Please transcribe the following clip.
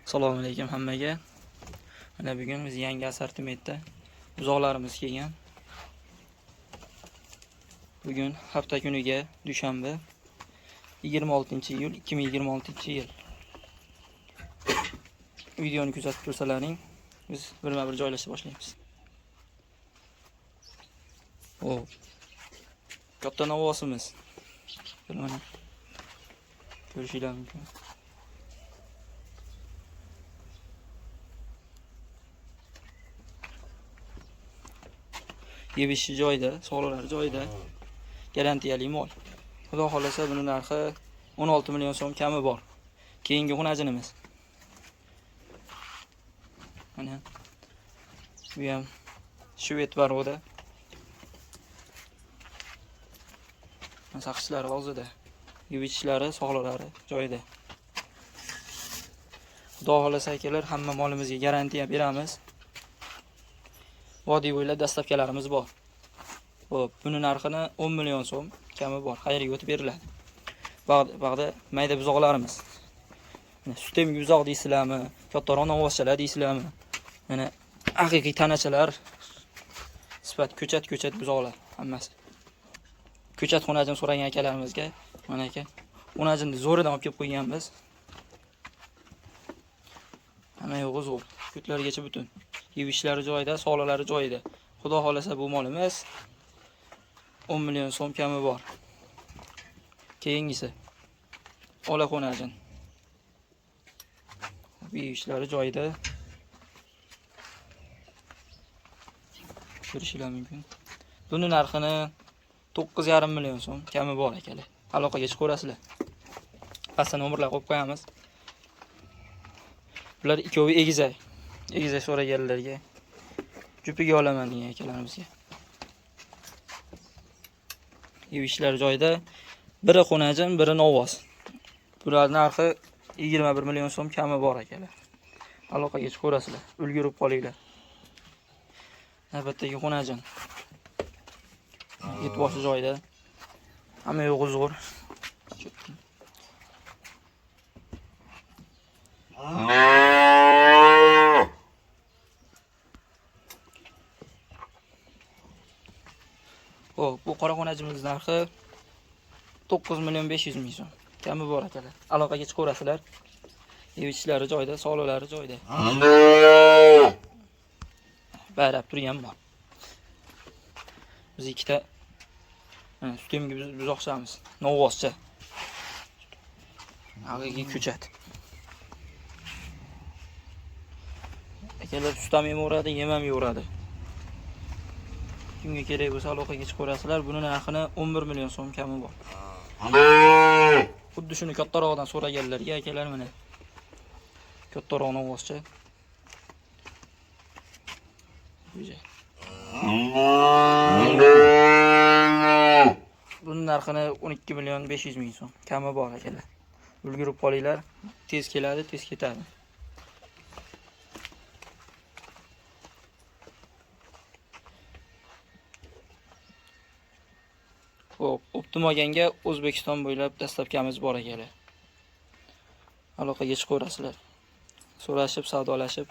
Assalomu alaykum hammaga. Mana bugun biz yangi assortimentda buzoqlarimiz kelgan. Bugun hafta kuniga dushanba 26-iyul 2026-yil. Videoni kuzatib tursalaring, biz birma-bir joylashib boshlaymiz. O. Katta novvosimiz. Mana ko'rishinglar mumkin. Yeb ichishi joyida, sog'liqlari joyida. Garantiyali mol. Xudo xolasa buni narxi 16 million so'm kami bor. Keyingi xunajinimiz. Mana bu ham shved baroda. Saqichlari og'zida. Yeb ichishlari, sog'liqlari joyida. Xudo xolasa akalar, hamma molimizga garantiya beramiz. Vodiy bo'ylab dastavkalarimiz bor. Xo'p, buni narxini 10 million so'm kami bor. Xayrga o'tib beriladi. Bag'da mayda buzoqlarimiz. Mana sutemgi buzoq deysizlarmi, kattaroq novvoschalar deysizlarmi? Mana haqiqiy tanachalar, sifat ko'chat-ko'chat buzoqlar hammasi. Ko'chat xunajin so'ragan akalarimizga, mana aka, xunajinni zo'ridan olib kelib qo'yganmiz. Hamma yo'g'i zo'r. Ko'tlargacha butun. Yeb ichishlari joyida, sog'liqlari joyida. Xudo xolasa bu molimiz 10 million so'm kami bor. Keyingisi ola xunajin. Yeb ichishlari joyida. Ko'rishinglar mumkin. Buni narxini 9,5 million so'm kami bor akalar. Aloqaga chiqaverasizlar. Pastda nomerlar qo'yib qo'yamiz. Bular ikkovi egizak. Egizak so'raganlarga jupiga olaman degan akalarimizga. Yeb ichishlari joyida. Biri xunajin, biri novvos. Bular narxi 21 million so'm kami bor akalar. Aloqaga chiqaverasizlar. Ulgurib qolinglar. Navbatdagi xunajin. Et boshi joyida. Hamma yo'g'i zo'r. Xo'p, bu qora xunajimiz narxi 9 million 500 ming so'm. Kami bor akalar. Aloqaga chiqaverasizlar. Yeb ichishlari joyida, sog'liqlari joyida. Bayrab turgan bor. Biz ikkita sutemgi buzoqchamiz. Novvoscha. Haqiqiy ko'chat. Akalar sut ham yemaveradi, yem ham yeyaveradi. Kimga kerak bo'lsa aloqaga chiqaverasizlar. Buni narxini 11 million so'm kami bor. Xuddi shuni kattarog'idan so'raganlarga akalar mana kattaroq novvoscha. Buni narxini 12 million 500 ming so'm kami bor akalar. Ulgurib qolinglar, tez keladi, tez ketadi. Xo'p, optim olganga O'zbekiston bo'ylab dastavkamiz bor akalar. Aloqaga chiqaverasizlar. So'rashib, savdolashib